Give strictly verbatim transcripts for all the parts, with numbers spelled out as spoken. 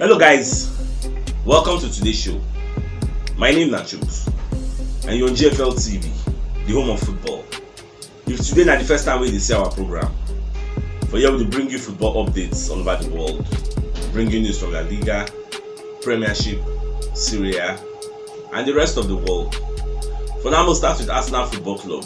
Hello guys, welcome to today's show. My name na Chuks and you're on G F L T V, the home of football. If today na the first time wey you dey see our program, for here we dey bring you football updates all over the world, bring you news from La Liga, Premiership, Serie A and the rest of the world. For now, we'll start with Arsenal Football Club.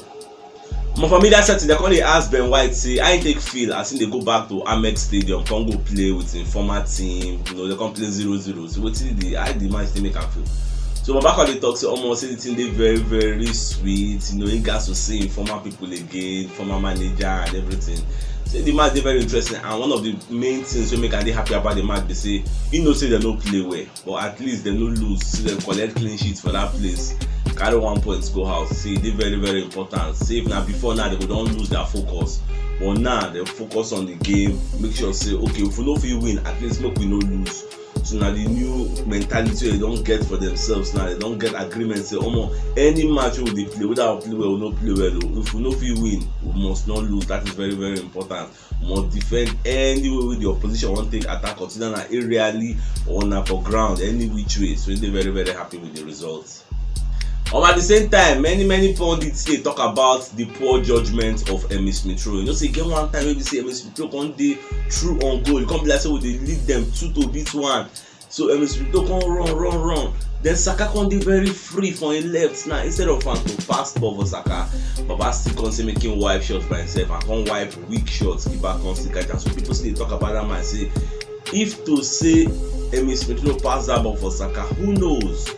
Omo, for media setting, dem come dey ask Ben White say how e take feel as e dey go back to Amex Stadium, come go play with im former team. You know, dem come play zero zero. So wetin the, how the match take make am feel? So Baba come dey talk say, omo, say the thing dey very, very sweet. You know, he gats to see im former people again, former manager and everything. Say the match dey very interesting, and one of the main things wey make am dey happy about the match be say he know say dem no play well, but at least dem no lose, so dem collect clean sheet for that place, carry one point go house. Say e dey very, very important. Say if na before now, dem go don lose their focus, but now dem focus on the game, make sure say, okay, if we no fit win, at least make we no lose. So na the new mentality wey dem don get for themselves now. Dem don get agreement say, omo, any match wey we dey play, whether we play well or no play well o, if we no fit win, we must not lose. That is very, very important. Must defend any way wey the opposition wan take attack us, either na aerially or na for ground, any which way. So e dey very, very happy with the result. Um, at the same time, many, many pundits dey talk about the poor judgment of Emile Smith Rowe. You know say e get one time wey be say Emile Smith Rowe come dey through on goal, e come be like say we dey lead dem two to beat one. So Emile Smith Rowe come run, run, run. Then Saka come dey very free for im left now. Instead of am to pass ball for Saka, Baba still come say make him wipe shot by himself and come wipe weak shot. Keeper come still catch am. So people still dey talk about that man say, if to say Emile Smith Rowe pass that ball for Saka, who knows?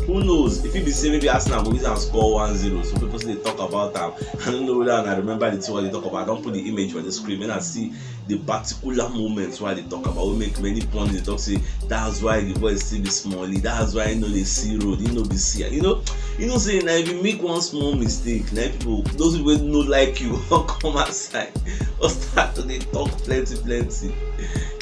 Who knows? If e be say maybe Arsenal go use am score one zero, so people still dey talk about am. I don't know whether una remember the thing wey I dey talk about. I don put the image for the screen. Make una see the particular moments wey I dey talk about, wey make many pundits dey talk say that's why the boy still be smallie, that's why he no dey see road, he no be see. You know, you know say na if you make one small mistake, na people, those people wey no like you, come outside or start to dey talk plenty, plenty.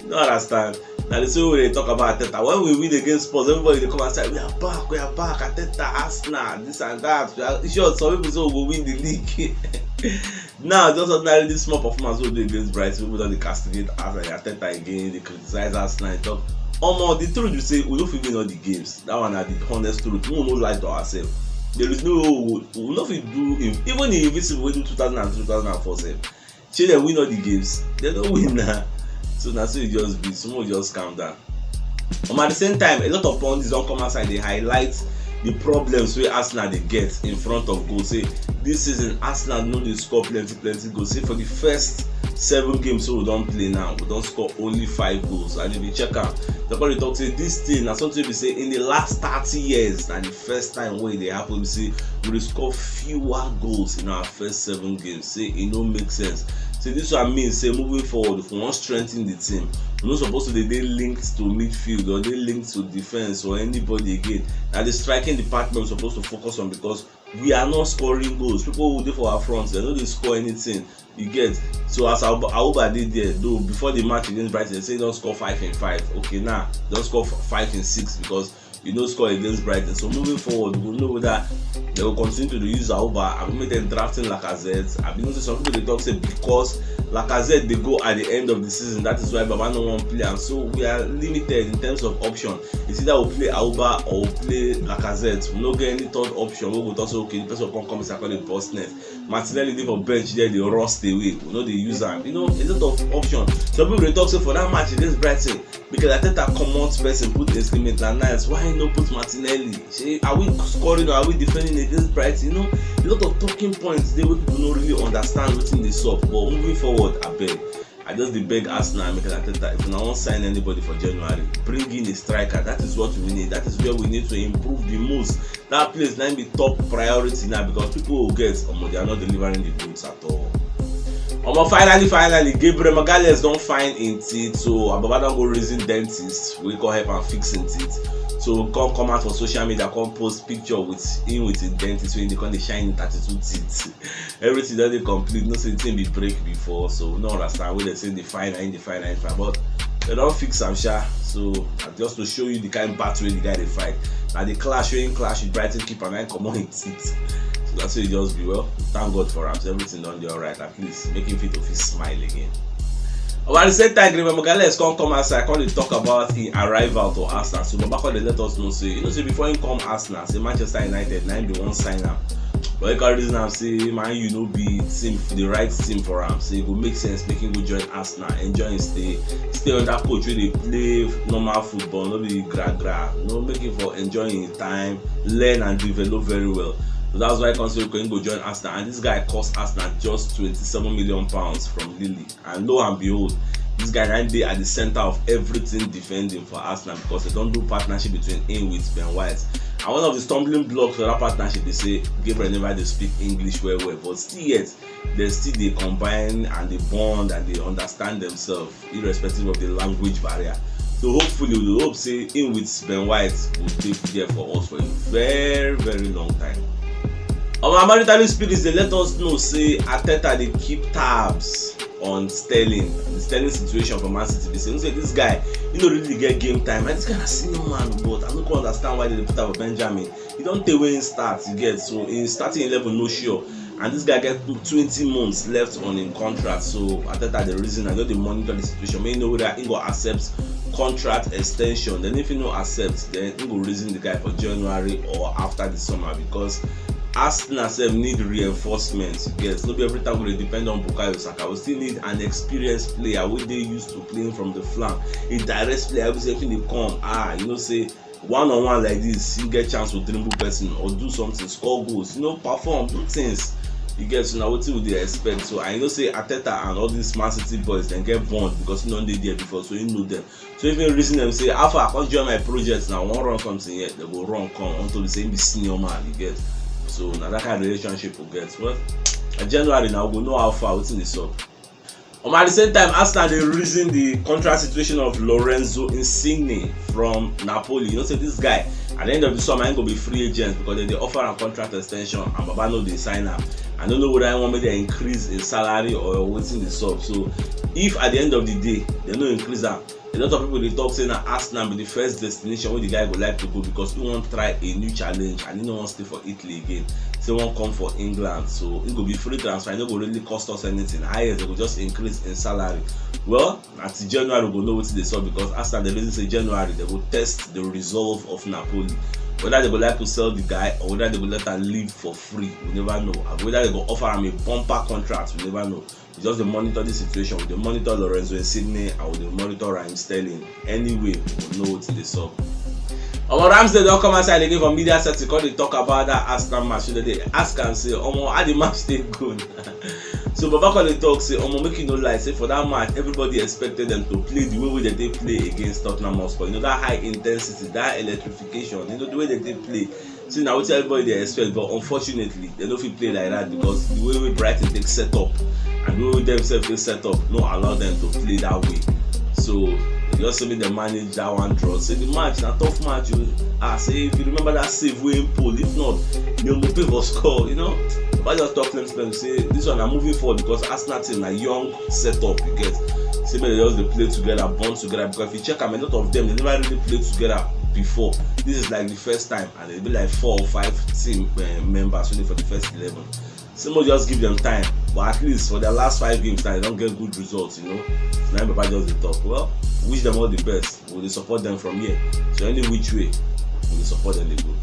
You no understand? Na the same way we dey talk about Arteta. When we win against Spurs, everybody dey come outside, "We are back, we are back, Arteta, Arsenal, this and that." We are, in short, some people say we go win the league. Now, just ordinarily, this small performance wey we do against Brighton, people don dey castigate Arteta again, dey criticize Arsenal, dey talk, omo, the truth be say we no fit win all the games. That one na the honest truth. Make we no lie to ourselves. There is no way we go, we no fit do, even the Invincible wey do two thousand and two, two thousand and four sef, shey dem win all the games? Dem no win na. So na so e just be. So make we just calm down. Um, at the same time, a lot of pundits don come outside dey highlight the problems wey Arsenal dey get in front of goal. Say this season, Arsenal no dey score plenty, plenty goals. Say for the first seven games wey we don play now, we don score only five goals. And if you check am, dem come dey talk say this thing na something wey be say in the last thirty years, na the first time wey e dey happen, be say we dey score fewer goals in our first seven games. Say e no make sense. Say this one mean say moving forward, if we wan strengthen the team, we no suppose to dey, dey linked to midfield or dey linked to defense or anybody again. Na the striking department we suppose to focus on, because we are not scoring goals. People who dey for our front, dem no dey score anything. You get? So as Auba, Auba dey there, though, before the match against Brighton, dem say he don score five in five. Okay, now he don score f-, five in six because you no score against Brighton. So moving forward, we go know whether dem go continue to dey use Auba, abi make dem drafting Lacazette. Abi, you know say some people dey talk say because Lacazette dey go at the end of the season, that is why Baba no wan play am. So we are limited in terms of option. It's either we play Auba or we play Lacazette. We no get any third option wey we go talk say, okay, the person come come inside, come dey burst net. Martinelli dey for bench there, dey rust away. We no dey use am. You know, a lot of option. Some people dey talk say for that match against Brighton, Mikel Arteta comot person, put Ainsley Maitland-Niles. Why no put Martinelli? Shey, are we scoring or are we defending against Brighton? You know, a lot of talking points dey wey people no really understand wetin dey sup. But moving forward, abeg, I just dey beg Arsenal and Mikel Arteta, if una wan sign anybody for January, bring in a striker. That is what we need. That is where we need to improve the most. That place na im be top priority now, because people go get, omo, they are not delivering the goods at all. Omo, finally, finally, Gabriel Magalhaes don find im teeth. So Baba don go reason dentist wey come help am fix im teeth. So come, come out for social media, come post picture with him, with im dentist, wey dey come dey shine thirty-two teeth. Everything don dey complete. No say thing be break before, so we no understand. Wey dem say dey fine, na im dey fine, na im fine, but dem don fix am sha. So na just to show you the kind battle wey the guy dey fight. Na the clash wey him clash with Brighton keeper na im comot him teeth. So na so e just be. Well, thank God for am. So everything don dey alright. At least make him fit to fit smile again. But at the same time, Gabriel Magalhaes come come outside, come dey talk about him arrival to Arsenal. So Baba come dey let us know say, you know say before him come Arsenal, say Manchester United na him bin wan sign am. But he come reason am say Man U no be team, the right team for am. Say e go make sense make him go join Arsenal, enjoy him stay, stay under coach wey dey play normal football, no be gra gra. No, make him for enjoy him time, learn and develop very well. So that's why he come say okay, him go join Arsenal. And this guy cost Arsenal just twenty-seven million pounds from Lille. And lo and behold, this guy na dey at the center of everything defending for Arsenal, because they don't do partnership between him with Ben White. And one of the stumbling blocks for that partnership is say Gabriel never dey speak English well well, but still yet they still dey combine and dey bond and dey understand themselves irrespective of the language barrier. So hopefully we hope say him with Ben White go dey there for us for a very very long time. Our Maritali spirits dey let us know say Arteta dey keep tabs on Sterling. The Sterling situation for Man City, they say, say this guy, he no really get game time. And this guy na senior man, but I no go understand why they put am for Benjamin. He don tey wey him start, you get, so him starting eleven no sure. And this guy get twenty months left on him contract, so Arteta the reason I just dey monitor the situation. May know whether he go accept contract extension. Then if he no accept, then he go reason the guy for January or after the summer, because Arsenal sef need reinforcement. You get, no be every time we dey depend on Bukayo Saka. We still need an experienced player wey dey used to playing from the flank, a direct player wey say if he dey come, ah, you know say one on one like this, he get chance to dribble person or do something, score goals, you know, perform, do things. You get, so na wetin we dey expect. So I know say Arteta and all these Man City boys dem get bond because he don dey there before, so he know them. So if you reason them say, "How far, come join my project now, wan run something here," they go run come until the same be senior man, you get. So na that kind of relationship we get. Well, in January now we go know how far, wetin dey sup. Um, at the same time, Arsenal dey reason the contract situation of Lorenzo Insigne from Napoli. You know say this guy, at the end of the summer, he go be free agent because they dey offer am contract extension and Baba no dey sign am. I no know whether he wan make dem increase him salary or wetin dey sup. So if at the end of the day they no increase am, a lot of people dey talk say na Arsenal be the first destination wey the guy go like to go because he wan try a new challenge and he no wan stay for Italy again. Say he wan come for England, so he go be free transfer. He no go really cost us anything. Highest, they go just increase in salary. Well, until January we go know wetin dey sup, because Arsenal dey reason say January they go test the resolve of Napoli, whether they go like to sell the guy or whether they go let am leave for free. We never know. And whether they go offer am a bumper contract, we never know. We just dey monitor the situation. We dey monitor Lorenzo Insigne and we dey monitor Raheem Sterling. Anyway, we know wetin dey sup. Omo, Ramsdale don come outside again for media setting, come dey talk about that Arsenal match. So they dey ask am say, "Omo, how the match take go?" So Baba come dey talk say, "Omo, make you no lie, say for that match, everybody expected them to play the way wey they dey play against Tottenham Hotspur. You know, that high intensity, that electrification, you know, the way they dey play." See, na wetin everybody dey expect, but unfortunately, they no fit play like that because the way wey Brighton take set up and the way wey themselves take set up no allow them to play that way. So they just say make dem manage that one draw. Say the match na tough match o. Ah, say if you remember that save wey him pull, if not, Neal Maupay for score. You know, I just talk them, them say this one na moving forward because Arsenal team na young setup, you get. Say make they just dey play together, bond together, because if you check am, a lot of them they never really play together before. This is like the first time, and e be like four or five team uh, members only for the first eleven. So make we just give them time, but at least for their last five games now, they don get good results, you know. So now Baba just dey talk. Well, wish them all the best. We dey support them from here. So any which way, we dey support them dey go.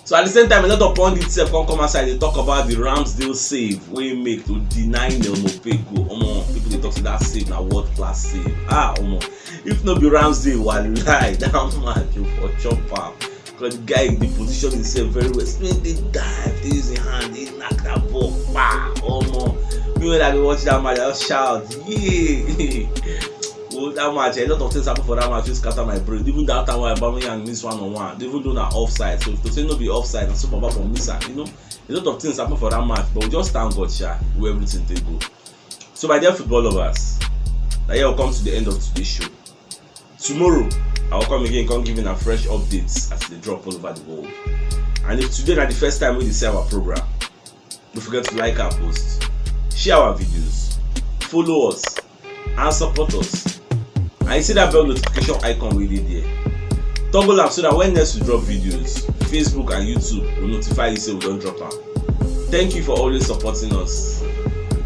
So at the same time, a lot of pundits sef come come outside dey talk about the Ramsdale save wey he make to deny Neal Maupay goal. Omo, people dey talk say that save na world class save. Ah, omo, if no be Ramsdale, wallahi, that match you for chop am. Because the guy dey position himself very well. Spin the dive, dey use him hand, dey knock that ball. Bah, omo. Me when I dey watch that match, I just shout, "Yeah!" Oh, that match, a lot of things happen for that match wey scatter my brain. Even that time when Aubameyang miss one on one, even though na offside. So to say no be offside, na so Baba for miss am. You know, a lot of things happen for that match, but we just thank God, sha, where everything take go. So my dear football lovers, na here we come to the end of today's show. Tomorrow, I will come again, come give you na fresh updates as they drop all over the world. And if today na the first time wey you dey see our program, don't forget to like our posts, share our videos, follow us, and support us. And you see that bell notification icon wey dey there. Toggle am so that when next we drop videos, Facebook and YouTube will notify you say we don drop am. Thank you for always supporting us.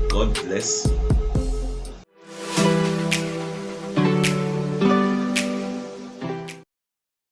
God bless you.